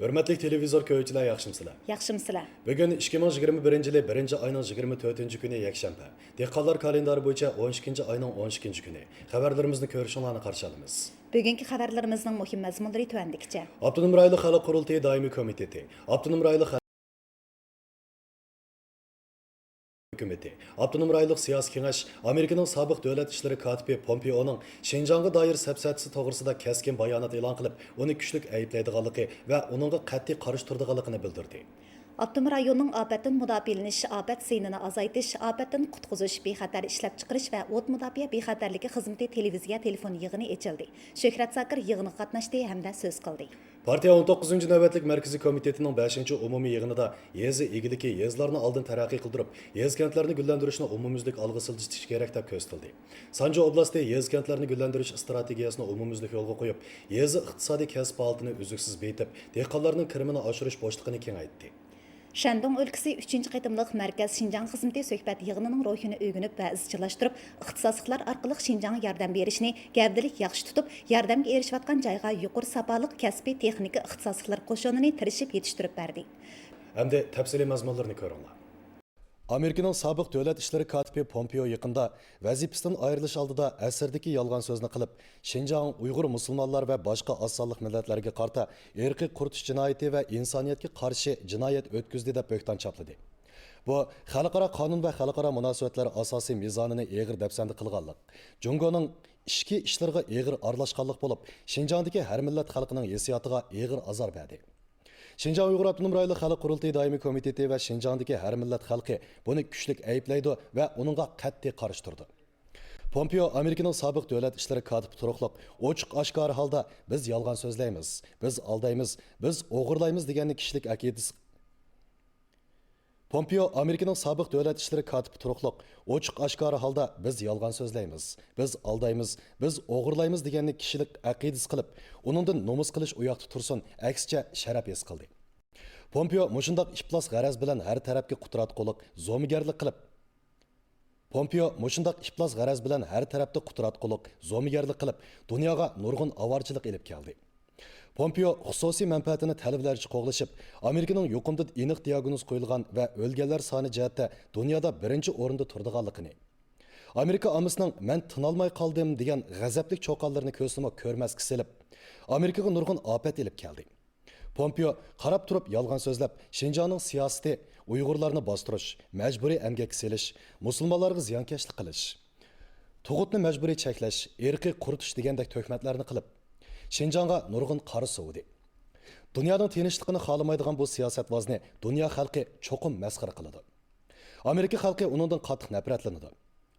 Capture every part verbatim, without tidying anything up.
ھۆرمەتلىك تېلېۋىزور كۆرگۈچىلەر، ياخشىمۇسىلەر؟ ياخشىمۇسىلەر؟ بۈگۈن ئىككى مىڭ يىگىرمە بىرىنچى يىلى بىرىنچى ئاينىڭ يىگىرمە تۆتىنچى كۈنى، يەكشەنبە. دېھقانلار كالېندارى بويىچە ئون ئىككىنچى ئاينىڭ ئون ئىككىنچى كۈنى. خەۋەرلىرىمىزنى كۆرۈشۈڭلارنى قارشى ئالىمىز. بۈگۈنكى خەۋەرلىرىمىزنىڭ مۇھىم مەزمۇنلىرى تۆۋەندىكىچە. ئاپتونوم رايونلۇق خەلق قۇرۇلتىيى دائىمىي كومىتېتى، ئاپتونوم رايونلۇق ھۆكۈمىتى، ئاپتونوم رايونلۇق سىياسىي كېڭەش ئامېرىكىنىڭ سابىق دۆلەت ئىشلىرى كاتىپى پومپېئونىڭ شىنجاڭغا دائىر سەپسەتىسى توغرىسىدا كەسكىن بايانات ئېلان قىلىپ، ئۇنى كۈچلۈك ئەيىبلەيدىغانلىقى ۋە ئۇنىڭغا قەتئىي قارشى تۇرىدىغانلىقىنى بىلدۈردى. ئاپتونوم رايوننىڭ ئاپەتتىن مۇداپىئەلىنىش، ئاپەت زىيىنىنى ئازايتىش، ئاپەتتىن قۇتقۇزۇش، بىخەتەر ئىشلەپچىقىرىش ۋە ئوت مۇداپىئە بىخەتەرلىكى خىزمىتى تېلېۋىزىيە تېلېفون يىغىنى ئېچىلدى. شۆھرەت زاكىر يىغىنغا قاتناشتى ھەمدە سۆز قىلدى. پارتىيە ئون توققۇزىنچى نۆۋەتلىك مەركىزىي كومىتېتىنىڭ بەشىنچى ئومۇمىي يىغىنىدا يېزا ئىگىلىكى، يېزىلارنى ئالدىن تەرەققىي قىلدۇرۇپ، يېزا-كەنتلەرنى گۈللەندۈرۈشنى ئومۇميۈزلۈك ئالغا سىلجىتىش كېرەك، دەپ كۆرسىتىلدى. سانجى ئوبلاستى يېزا-كەنتلەرنى گۈللەندۈرۈش ئىستراتېگىيەسىنى ئومۇميۈزلۈك يولغا قويۇپ، يېزا ئىقتىسادىي كەسىپ ھالىتىنى ئۈزلۈكسىز بېيىتىپ، دېھقانلارنىڭ كىرىمىنى ئاشۇرۇش بوشلۇقىنى كېڭەيتتى. شەندۇڭ ئۆلكىسى ئۈچىنچى قېتىملىق مەركەز شىنجاڭ خىزمىتى سۆھبەت يىغىنىنىڭ روھىنى ئۆگىنىپ ۋە ئىزچىللاشتۇرۇپ، ئىختىساسلىقلار ئارقىلىق شىنجاڭغا ياردەم بېرىشنى گەۋدىلىك ياخشى تۇتۇپ، ياردەمگە ئېرىشىۋاتقان جايغا يۇقىرى ساپالىق كەسپىي تېخنىكا ئىختىساسلىقلىرى قوشۇنىنى تىرىشىپ يېتىشتۈرۈپ بەردى. ئەمدى تەپسىلىي مەزمۇنلىرىنى كۆرۈڭلار. ئامېرىكىنىڭ سابىق دۆلەت ئىشلىرى كاتىپى پومپېئو يېقىندا ۋەزىپىسىدىن ئايرىلىش ئالدىدا ئەسىردىكى يالغان سۆزنى قىلىپ، شىنجاڭ، ئۇيغۇر مۇسۇلمانلار ۋە باشقا ئاز سانلىق مىللەتلەرگە قارىتا ئىرقىي قۇرۇتۇش جىنايىتى ۋە ئىنسانىيەتكە قارشى جىنايەت ئۆتكۈزدى، دەپ بۆھتان چاپلىدى. بۇ خەلقئارا قانۇن ۋە خەلقئارا مۇناسىۋەتلەر ئاساسىي مىزانىنى ئېغىر دەپسەندە قىلغانلىق، جۇڭگونىڭ ئىچكى ئىشلىرىغا ئېغىر ئارىلاشقانلىق بولۇپ، شىنجاڭدىكى ھەر مىللەت خەلقىنىڭ ھېسسىياتىغا ئېغىر ئازار بەردى. شىنجاڭ ئۇيغۇر ئاپتونوم رايونلۇق خەلق قۇرۇلتىيى دائىمىي كومىتېتى ۋە شىنجاڭدىكى ھەر مىللەت خەلقى بۇنى كۈچلۈك ئەيىبلەيدۇ ۋە ئۇنىڭغا قەتئىي قارشى تۇرىدۇ. پومپېئو ئامېرىكىنىڭ سابىق دۆلەت ئىشلىرى كاتىپى تۇرۇقلۇق ئوچۇق ئاشكارا ھالدا، بىز يالغان سۆزلەيمىز، بىز ئالدايمىز، بىز ئوغرىلايمىز دېگەننى كىشىلىك ئەقىدىسى پومپېئو ئامېرىكىنىڭ سابىق دۆلەت ئىشلىرى كاتىپى تۇرۇقلۇق ئوچۇق ئاشكارا ھالدا، بىز يالغان سۆزلەيمىز، بىز ئالدايمىز، بىز ئوغرىلايمىز دېگەننى كىشىلىك ئەقىدىسى قىلىپ، ئۇنىڭدىن نومۇس قىلىش ئۇياقتا تۇرسۇن، ئەكسىچە شەرەپ ھېس قىلدى. پومپېئو مۇشۇنداق ئىپلاس غەرەز بىلەن ھەر تەرەپكە قۇتراتقۇلۇق، زومىگەرلىك قىلىپ، پومپېئو مۇشۇنداق ئىپلاس غەرەز بىلەن ھەر تەرەپتە قۇتراتقۇلۇق، زومىگەرلىك قىلىپ، دۇنياغا نۇرغۇن ئاۋارىچىلىق ئېلىپ كەلدى. پومپېئو خۇسۇسىي مەنپەئەتىنى تەلۋىلەرچە قوغلىشىپ، ئامېرىكىنىڭ يۇقۇمدىن ئېنىق دىياگنوز قويۇلغان ۋە ئۆلگەنلەر سانى جەھەتتە دۇنيادا بىرىنچى ئورۇندا تۇرىدىغانلىقىنى، ئامېرىكا ئاممىسىنىڭ «مەن تىنالماي قالدىم» دېگەن غەزەپلىك چۇقانلىرىنى كۆزىنىمۇ كۆرمەسكە سېلىپ، ئامېرىكىغا نۇرغۇن ئاپەت ئېلىپ كەلدى. پومپېئو قاراپ تۇرۇپ يالغان سۆزلەپ، شىنجاڭنىڭ سىياسىتى ئۇيغۇرلارنى باستۇرۇش، مەجبۇرىي ئەمگەككە سېلىش، مۇسۇلمانلارغا زىيانكەشلىك قىلىش، تۇغۇتنى مەجبۇرىي چەكلەش، ئىرقىي قۇرۇتۇش دېگەندەك تۆھمەتلەرنى قىلىپ، شىنجاڭغا نۇرغۇن قارا سوۋۇدى. دۇنيانىڭ تىنچلىقىنى خالىمايدىغان بۇ سىياسەتۋازنى دۇنيا خەلقى چوقۇم مەسخىرە قىلىدۇ. ئامېرىكا خەلقى ئۇنىڭدىن قاتتىق نەپرەتلىنىدۇ.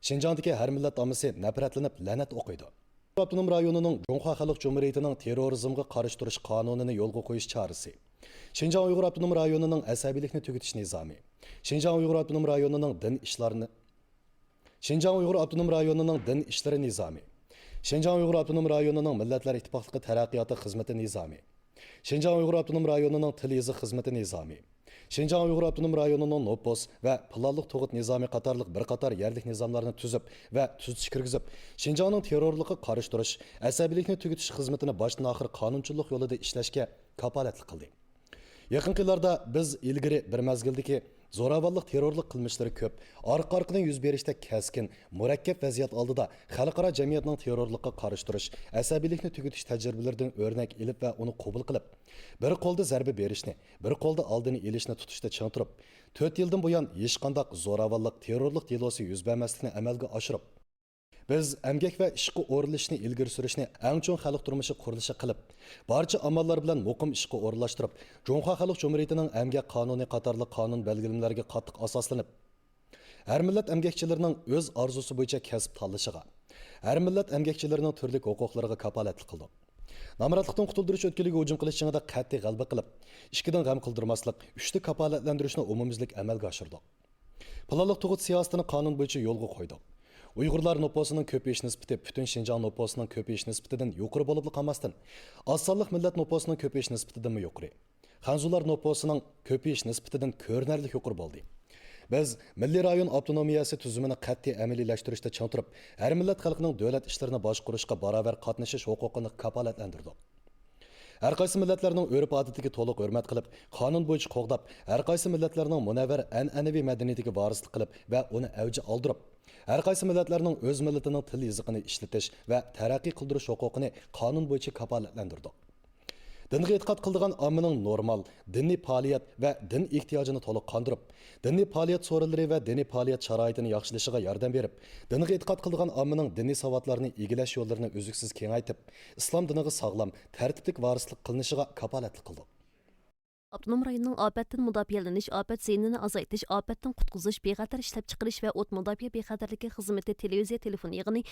شىنجاڭدىكى ھەر مىللەت ئاممىسى نەپرەتلىنىپ لەنەت ئوقۇيدۇ. ئاپتونوم رايونىنىڭ جۇڭخۇا خەلق جۇمھۇرىيىتىنىڭ تېررورىزمغا قارشى تۇرۇش قانۇنىنى يولغا قويۇش چارىسى. شىنجاڭ ئۇيغۇر ئاپتونوم رايونىنىڭ ئەسەبىيلىكنى تۈگىتىش نىزامى. شىنجاڭ ئۇيغۇر ئاپتونوم رايونىنىڭ دىن ئىشلارنى، شىنجاڭ ئۇيغۇر ئاپتونوم رايونىنىڭ دىن ئىشلىرى نىزامى. شىنجاڭ ئۇيغۇر ئاپتونوم رايونىنىڭ مىللەتلەر ئىتتىپاقلىقى تەرەققىياتى خىزمىتى نىزامى. شىنجاڭ ئۇيغۇر ئاپتونوم رايونىنىڭ تىل يېزىق خىزمىتى نىزامى. شىنجاڭ ئۇيغۇر ئاپتونوم رايونىنىڭ نوپۇس ۋە پىلانلىق تۇغۇت نىزامى قاتارلىق بىر قاتار يەرلىك نىزاملارنى تۈزۈپ ۋە تۈزىتىش كىرگۈزۈپ، شىنجاڭنىڭ تېررورلۇققا قارشى تۇرۇش، ئەسەبىيلىكنى تۈگىتىش خىزمىتىنى باشتىن ئاخىر قانۇنچىللىق يولىدا ئىشلەشكە كاپالەتلىك قىلدى. يېقىنقى يىللاردا بىز ئىلگىرى بىر مەزگىلدىكى زوراۋانلىق، تېررورلۇق قىلمىشلىرى كۆپ، ئارقا-ئارقىدىن يۈز بېرىشتەك كەسكىن، مۇرەككەپ ۋەزىيەت ئالدىدا خەلقئارا جەمئىيەتنىڭ تېررورلۇققا قارشى تۇرۇش، ئەسەبىيلىكنى تۈگىتىش تەجرىبىلىرىدىن ئۆرنەك ئېلىپ ۋە ئۇنى قوبۇل قىلىپ، بىر قولدا زەربە بېرىشنى، بىر قولدا ئالدىنى ئېلىشنى تۇتۇشتا چىڭ تۇرۇپ، تۆت يىلدىن بۇيان ھېچقانداق زوراۋانلىق، تېررورلۇق دېلوسى يۈز بەرمەسلىكنى ئەمەلگە ئاشۇرۇپ، بىز ئەمگەك ۋە ئىشقا ئورۇنلىشىشنى ئىلگىرى سۈرۈشنى ئەڭ چوڭ خەلق تۇرمۇشى قۇرۇلۇشى قىلىپ، بارچە ئاماللار بىلەن مۇقىم ئىشقا ئورۇنلاشتۇرۇپ، جۇڭخۇا خەلق جۇمھۇرىيىتىنىڭ ئەمگەك قانۇنى قاتارلىق قانۇن بەلگىلىمىلەرگە قاتتىق ئاساسلىنىپ، ھەر مىللەت ئەمگەكچىلىرىنىڭ ئۆز ئارزۇسى بويىچە كەسىپ تاللىشىغا، ھەر مىللەت ئەمگەكچىلىرىنىڭ تۈرلۈك ھوقۇقلىرىغا كاپالەتلىك قىلدۇق. نامراتلىقتىن قۇتۇلدۇرۇش ئۆتكىلىگە ھۇجۇم قىلىش جېڭىدا قەتئىي غەلىبە قىلىپ، ئىككىدىن غەم قىلدۇرماسلىق، ئۈچتە كاپالەتلەندۈرۈشنى ئومۇميۈزلۈك ئەمەلگە ئاشۇردۇق. پىلانلىق تۇغۇت سىياسىتىنى قانۇن بويىچە يولغا قويدۇق. ئۇيغۇرلار نوپۇسىنىڭ كۆپىيىش نىسبىتى پۈتۈن شىنجاڭ نوپۇسىنىڭ كۆپىيىش نىسبىتىدىن يۇقىرى بولۇپلا قالماستىن، ئاز سانلىق مىللەت نوپۇسىنىڭ كۆپىيىش نىسبىتىدىنمۇ يۇقىرى، خەنزۇلار نوپۇسىنىڭ كۆپىيىش نىسبىتىدىن كۆرۈنەرلىك يۇقىرى بولدى. بىز مىللىي رايون ئاپتونومىيەسى تۈزۈمىنى قەتئىي ئەمەلىيلەشتۈرۈشتە چىڭ تۇرۇپ، ھەر مىللەت خەلقىنىڭ دۆلەت ئىشلىرىنى باشقۇرۇشقا باراۋەر قاتنىشىش ھوقۇقىنى كاپالەتلەندۈردۇق. ھەرقايسى مىللەتلەرنىڭ ئۆرپ-ئادىتىگە تولۇق ھۆرمەت قىلىپ، قانۇن بويىچە قوغداپ، ھەرقايسى مىللەتلەرنىڭ مۇنەۋۋەر ئەنئەنىۋى مەدەنىيىتىگە ۋارىسلىق قىلىپ ۋە ئۇنى ئەۋج ئالدۇرۇپ، ھەرقايسى مىللەتلەرنىڭ ئۆز مىللىتىنىڭ تىل-يېزىقىنى ئىشلىتىش ۋە تەرەققىي قىلدۇرۇش ھوقۇقىنى قانۇن بويىچە كاپالەتلەندۈردۇق. دىنغا ئېتىقاد قىلىدىغان ئاممىنىڭ نورمال دىنىي پائالىيەت ۋە دىن ئېھتىياجىنى تولۇق قاندۇرۇپ، دىنىي پائالىيەت سورۇنلىرى ۋە دىنىي پائالىيەت شارائىتىنى ياخشىلىشىغا ياردەم بېرىپ، دىنغا ئېتىقاد قىلىدىغان ئاممىنىڭ دىنىي ساۋاتلارنى ئىگىلەش يوللىرىنى ئۈزلۈكسىز كېڭەيتىپ، ئىسلام دىنىغا ساغلام، تەرتىپلىك ۋارىسلىق قىلىنىشىغا كاپالەتلىك قىلدۇق. ئاپتونوم رايوننىڭ ئاپەتتىن مۇداپىئەلىنىش، ئاپەت زىيىنىنى ئازايتىش، ئاپەتتىن قۇتقۇزۇش، بىخەتەر ئىشلەپچىقىرىش ۋە ئوت مۇداپىئە بىخەتەرلىكى خىزمىتى تېلېۋىزىيە تېلېفون يىغىنى